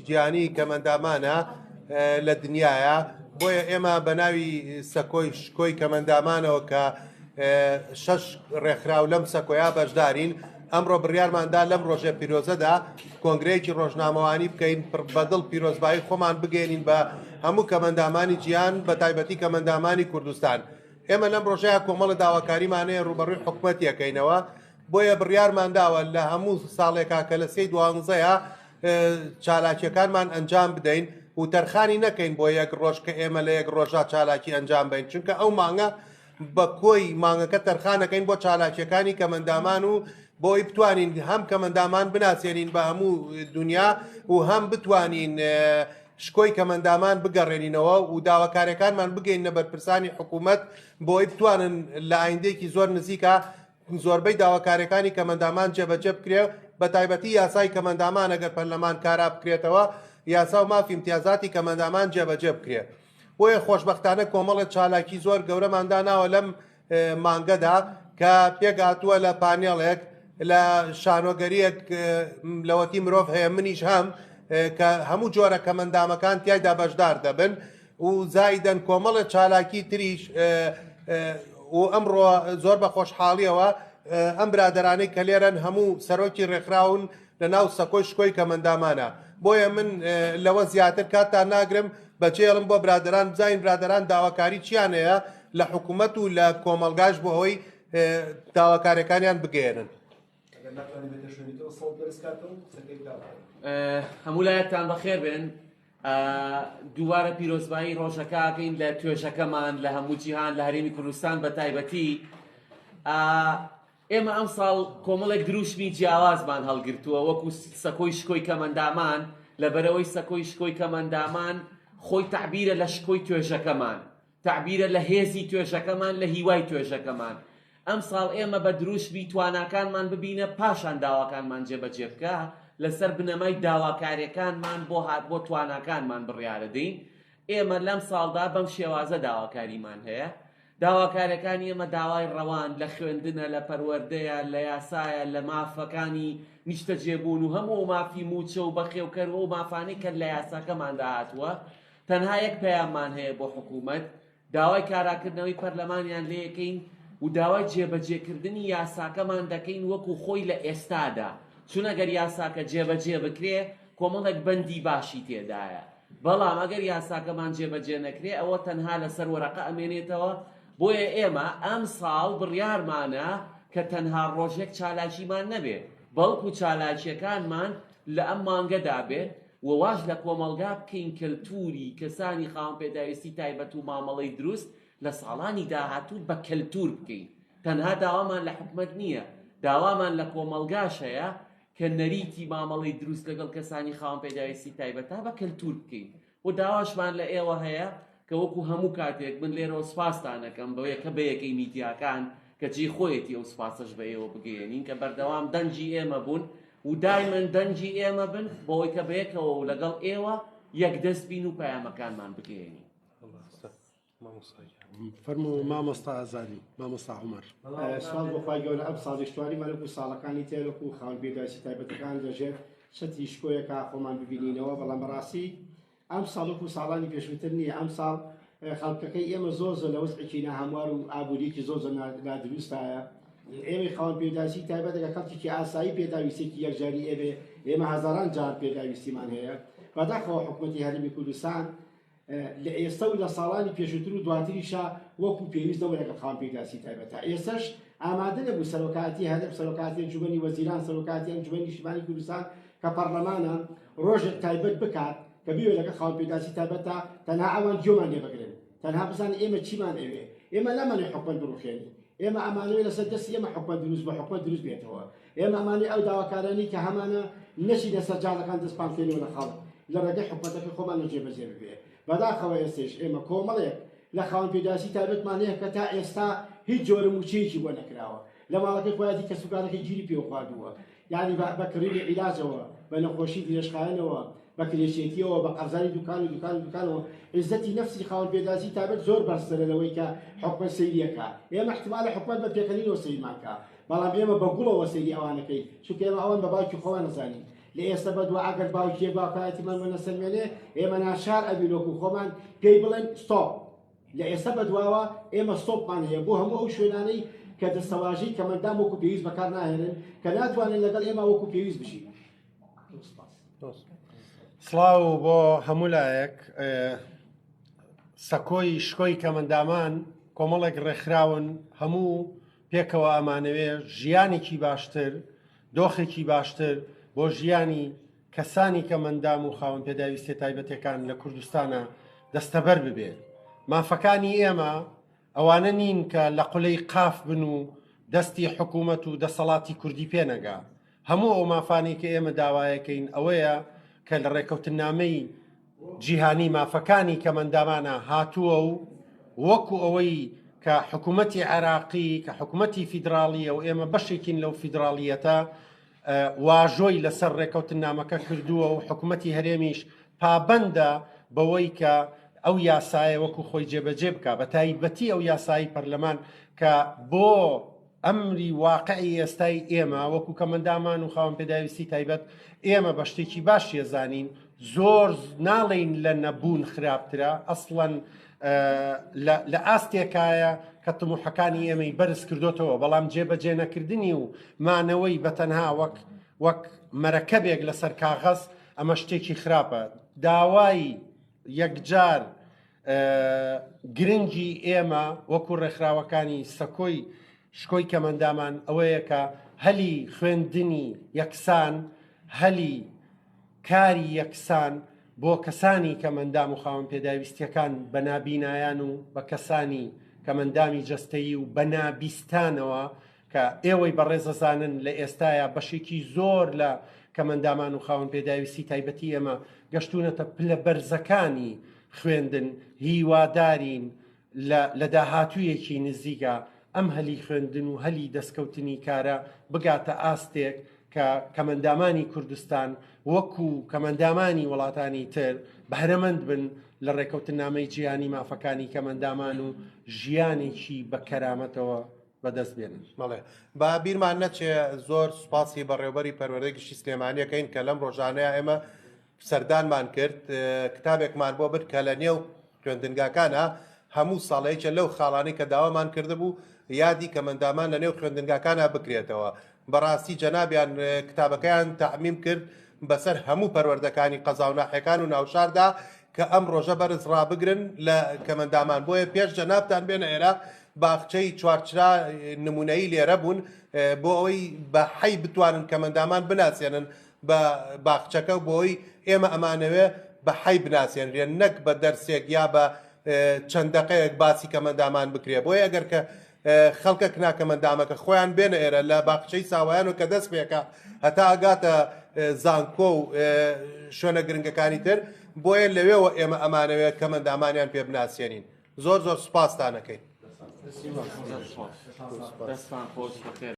جیهانی کەمەندامانە لە دنیاە بۆیە ئێمە بە ناوی سەکۆی شکۆی کەمەندامانەوە کە شەش ڕێکخراو لەم سەکۆیا بەشدارین ئەمڕۆ بڕیارماندا لەم ڕۆژە پیرۆزەدا کۆنگرەیەکی ڕۆژنامەوانی بکەین بەدڵ پیرۆزبایی خۆمان بگەێنین بە هەموو کەمەندامانی جیان بە تایبەتی کەمەندامانی کوردستان ئێمە لەم ڕۆژەیە کۆمەڵە داواکاریمان هەیە ڕووبەڕووی حکومەت یەکەینەوە بۆیە بڕیارمان داوە لە هەموو ساڵێکا کە لە سێی دوانزەیە چالاکیەکانمان ئەنجام بدەین و تەرخانی نەکەین بۆ یەک ڕۆژ کە ئێمە لە یەک ڕۆژا چالاکی ئەنجام بین چونکە ئەو مانگە بە کۆی مانگەکە تەرخانەکەین بۆ چالاکیەکانی کەمەندامان و بۆی بتوانین هەم کەمەندامان بناسێنین بە هەموو دنیا و هەم بتوانین شکۆی کەمەندامان بگەڕێنینەوە و داواکاریەکانمان بگەینە بەرپرسانی حکوومەت بۆی بتوانن لە ئایندەیەکی زۆر نزیکە زۆربەی داواکاریەکانی کەمەندامان جێبەجێ بکرێ بە تایبەتی یاسای کەمەندامان ئەگەر پەرلەمان کارا بکرێتەوە یاسا و مافی امتیازاتی کەمەندامان جێبەجێ بکرێ بۆیە خۆشبەختانە کۆمەڵێ چالاکی زۆر گەورەمان داناوە لەم مانگەدا کە پێکهاتووە لە پانێڵێک لە شانۆگەریەک لەوەتی مرۆڤ هەیە منیش هەم کە هەموو جۆرە کەمەندامەکان تیایدا بەشدار دەبن و زایدەن کۆمەڵێ چالاکی تریش و ئەمڕۆ زۆر بە خۆشحاڵیەوە ئەم برادەرانەی کە لێرەن هەموو سەرۆکی ڕێکخراون لە ناو سەکۆی شکۆی کەمەندامانە بۆیە من لەوە زیاتر کاتتان ناگرم بەجێڵم بۆ برادەران بزانین برادەران داواکاری چیان هەیە لە حکوومەت و لە کۆمەڵگاش بۆ ئەوەی داواکاریەکانیان بگەیەنن. هەموو لایەکتان بەخێر بێن دووبارە پیرۆزبایی ڕۆژەکەکەین لە توێژەکەمان لە هەموو جیهان لە هەرێمی کوردستان بە تایبەتی ئێمە ئەمساڵ کۆمەڵێک دروشمی جیاوازمان هەڵگرتووە وەکو سەکۆی شکۆی کەمەندامان، لەبەرئەوەی سەکۆی شکۆی کەمەندامان خۆی تەعبیرە لە شکۆی توێژەکەمان، تەعبیرە لە هێزی توێژەکەمان، لە هیوای توێژەکەمان. ئەمساڵ ئێمە بە دروشمی تواناکانمان ببینە پاشان داواکانمان جێبەجێ بکە، لەسەر بنەمای داواکاریەکانمان بۆ هات بۆ تواناکانمان بڕیارەدەین. ئێمە لەمساڵدا بەم شێوازە داواکاریمان هەیە. داواکاریەکانی ئێمە داوای ڕەوان لە خوێندنە، لە پەروەردەیە، لە یاسایە، لە مافەکانی نیشتەجێبوون و هەموو ئەو مافی مووچە و بەخێوکەر و ئەو مافانەی کە لە یاساکەماندا هاتووە. تەنها یەک پەیاممان هەیە بۆ حکوومەت، داوای کاراکردنەوەی پەرلەمانیان لێکەین و داوای جێبەجێکردنی یاساکەمان دەکەین وەکو خۆی لە ئێستادا، چون ئەگەر یاساکە جێبەجێ بکرێ کۆمەڵێک بەندی باشی تێدایە. بەڵام ئەگەر یاساکەمان جێبەجێ نەکرێ ئەوە تەنها لەسەر وەرەقە ئەمێنێتەوە، بۆیە ئێمە ئەمساڵ بڕیارمانە کە تەنها ڕۆژێک چالاکیمان نەبێ، بەڵکو چالاکیەکانمان لە ئەم مانگەدا بێ و واش لە کۆمەڵگا بکەین کەلتوری کەسانی خاوەن پێداویستی تایبەت و مامەڵەی دروست لە ساڵانی داهاتوو بە کەلتور بکەین. تەنها داوامان لە حکومەت نییە، داوامان لە کۆمەڵگاش هەیە کە نەریتی مامەڵەی دروست لەگەڵ کەسانی خاوەن پێداویستی تایبەتا بە کەلتور بکەین و داواشمان لە ئێوە هەیە کە وەکو هەموو کاتێک من لێرەوە سپاستان ئەکەم بە یەکە بە یەکەی میدیاکان کە جێی خۆیەتی ئەو سپاسەش بە ئێوە بگەیەنین کە بەردەوام دەنگی ئێمە بوون و دایمەن دەنگی ئێمە بن بۆی کە بەیەکەوە و لەگەڵ ئێوە یەکدەست بین و پەیامەکانمان بگەیەنین. فەرموو مامۆستا ئازادی مامۆستا عومەر. سوپاس بۆ خوای گەورە ئەم ساڵیش توانیمان وەکو ساڵەکانی تر وەکو خاوەن پێداویستی تایبەتەکان لەژێر چەتری شکۆیەکا خۆمان ببینینەوە بەڵام بەڕاستی ئەم ساڵ وەکو ساڵانی پێشووتر نییە ئەم ساڵ خەڵکەکەی ئێمە زۆر زۆر لە وەزعێکی ناهەموار و ئابووریەکی زۆر زۆر نادروستایە ئێمەی خاوەن پێداویستی تایبەت ئەگەر خەڵکێکی ئاسایی پێداویستێکی یەکجاری ئێبێ ئێمە هەزاران جار پێداویستیمان هەیە بەداخەوە حکوومەتی هەرێمی کوردستان لە ئێستا و لە ساڵانی پێشووتر و دواتریشا وەکو پێویست نەبوو لەگەڵ خاوەن پێداویستی تایبەت تا ئێستاش ئامادە نەبوو سەرۆکایەتی هەرێم سەرۆکایەتی ئەنجومەنی وەزیران سەرۆکایەتی ئەنجومەنی نیشتمانی کوردستان کە پەڕلەمانە ڕۆژێک تایبەت بکات کە بیوێ لەگەڵ خاوەن پێداویستی تایبەتە تەنها ئەوان گوێمان لێ بگرن تەنها بزانن ئێمە چیمان ئەوێ ئێمە نامانەوێ حکومەت بڕوخێنین ئێمە ئەمانەوێ لەسەر دەستی ئێمە حکومەت دروست بە حکومەت دروست بێتەوە ئێمە ئەمانەوێ ئەو داواکارانەی کە هەمانە نەچینە سەر جادەکان دەست پان بکەینەوە لە خەڵک لە ڕێگەی حکومەتەکەی خۆمانەوە جێبەجێ ببێ. بەداخەوە ئێستەیش ئێمە کۆمەڵێک لە خاوەن پێداویستی تایبەتمان هەیە کە تا ئێستا هیچ جۆرە مووچەیەکی بۆ نەکراوە. لە ماڵەکەی خۆیەتی کەسوکارەکەی گیری پێوە خواردووە. یانی بە بە کڕینی عیلاجەوە، بە نەخۆشی درێژخایەنەوە، بە کرێچێتییەوە، بە قەرزاری دوکان و دوکان و دوکانەوە، عیزەتی نەفسی خاوەن پێداویستی تایبەت زۆر بەرزترە لەوەی کە حکومەت سەیری ئەکا. ئێمە ئیحتیمالە حکومەت بە پێکەنینەوە سەیرمان کا. بەڵام ئێمە بە گوڵەوە سەیری ئەوان ئەکەین چونکە ئێمە ئەوان بە باوکی خۆمان ئەزانین. لە ئێستا بەدوا ئەگەر باوکیەک باوکایەتیمان بۆ نەسەلمێنێ ئێمە ناچار ئەبین وەکو خۆمان پێی بڵێن stop. لە ئێستا بەدواوە ئێمە stop مان هەیە بۆ هەموو ئەو شوێنانەی کە دەستەواژەی کەمەندام وەکو پێویست بەکار ناهێنن کە ناتوانن لەگەڵ ئێمە وەکو پێویست بژین. سڵاو بۆ هەموو لایەک. سەکۆی شکۆی کەمەندامان کۆمەڵێک ڕێکخراون هەموو پێکەوە ئەمانەوێ ژیانێکی باشتر دۆخێکی باشتر بۆ ژیانی کەسانی کەمئەندام و خاوەن پێداویستیە تایبەتەکان لە کوردستانە دەستەبەر ببێ. مافەکانی ئێمە ئەوانە نین کە لە قولەی قاف بن و دەستی حکوومەت و دەسەڵاتی کوردی پێ نەگا. هەموو ئەو مافانەی کە ئێمە داوایەکەین ئەوەیە کە لە ڕێکەوتننامەی جیهانی مافەکانی کەمئەندامانە هاتووە و وەکو ئەوەی کە حکوومەتی عێراقی کە حکوومەتی فیدراڵیە و ئێمە بەشێکین لەو فیدراڵیەتە واژۆی لەسەر ڕێکەوتننامەکە کردووە و حکوومەتی هەرێمیش پابەندە بەوەی کە ئەو یاسایە وەکو خۆی جێبەجێ بکە بە تایبەتی ئەو یاسایی پەرلەمان کە بۆ ئەمری واقعی ئێستای ئێمە وەکو کەمەندامان و خاوەن پێداویستی تایبەت ئێمە بە شتێکی باش یەزانین زۆر ناڵێین لە نەبوون خراپترە ئەسڵەن لە ئاستێکایە کە تموحەکانی ئێمەی بەرز کردوتەوە بەڵام جێبەجێ نەکردنی و مانەوەی بە تەنها وەک وەک مەرەکەبێک لەسەر کاغەز ئەمە شتێکی خراپە داوای یەکجار گرنگی ئێمە وەکو ڕێکخراوەکانی سەکۆی شکۆی کەمەندامان ئەوەیە کە هەلی خوێندنی یەکسان هەلی کاری یەکسان بۆ کەسانی کەمئەندام و خاوەن پێداویستییەکان بە نابینایان و بە کەسانی کەمئەندامی جەستەیی و بە نابیستانەوە کە ئێوەی بەڕێز ئەزانن لە ئێستایا بەشێکی زۆر لە کەمئەندامان و خاوەن پێداویستی تایبەتی ئێمە گەشتوونەتە پلە بەرزەکانی خوێندن هیوادارین لە لە داهاتوویەکی نزیکا ئەم هەلی خوێندن و هەلی دەستکەوتنی کارە بگاتە ئاستێک کە کەمئەندامانی کوردستان وەکو کەمئەندامانی وڵاتانی تر بەهرەمەند بن لە ڕێکەوتننامەی جیهانی مافەکانی کەمئەندامان و ژیانێکی بە کەرامەتەوە بەدەست بێنن. بەڵێ با بیرمان نەچێ زۆر سوپاسی بەڕێوبەری پەروەردەی گشتی سلێمانی ئەکەین کە لەم ڕۆژانەیە ئێمە سەردانمان کرد کتابێکمان بۆ برد کە لە نێو خوێندنگاکانە هەموو ساڵە یەکێ لەو خاڵانەی کە داوامان کردبوو یادی کەمەندامان لە نێو خوێندنگاکانە بکرێتەوە بەڕاستی جەنابیان کتابەکەیان تەعمیم کرد بەسەر هەموو پەروەردەکانی قەزا و ناحیەکان و ناوشاردا کە ئەم ڕۆژە بەرز ڕابگرن لە کەمەندامان بۆیە پێش جەنابتان بێنە ئێرە باخچەی چوارچرا نمونەیی لێرە بوون بۆ ئەوەی بە حەی بتوانن کەمەندامان بناسێنن بە باخچەکە بۆی ئێمە ئەمانەوێ بە حەی بناسێنرێن نەک بە دەرسێک یا بە چەند دەقەیەک باسی کەمەندامان بکرێ بۆیە ئەگەر کە خەڵکە کناکەمەندامەکە خۆیان بێنە ئێرە لە باخچەی ساوایان و کە دەست پێکە هەتا ئەگاتە زانکۆ و شوێنە گرنگەکانی تر بۆیە لەوێوە ئێمە ئەمانەوێت کەمەندامانیان پێ بناسیێنین زۆر زۆر سوپاستانەکەین. دەستان خۆش بەخێر.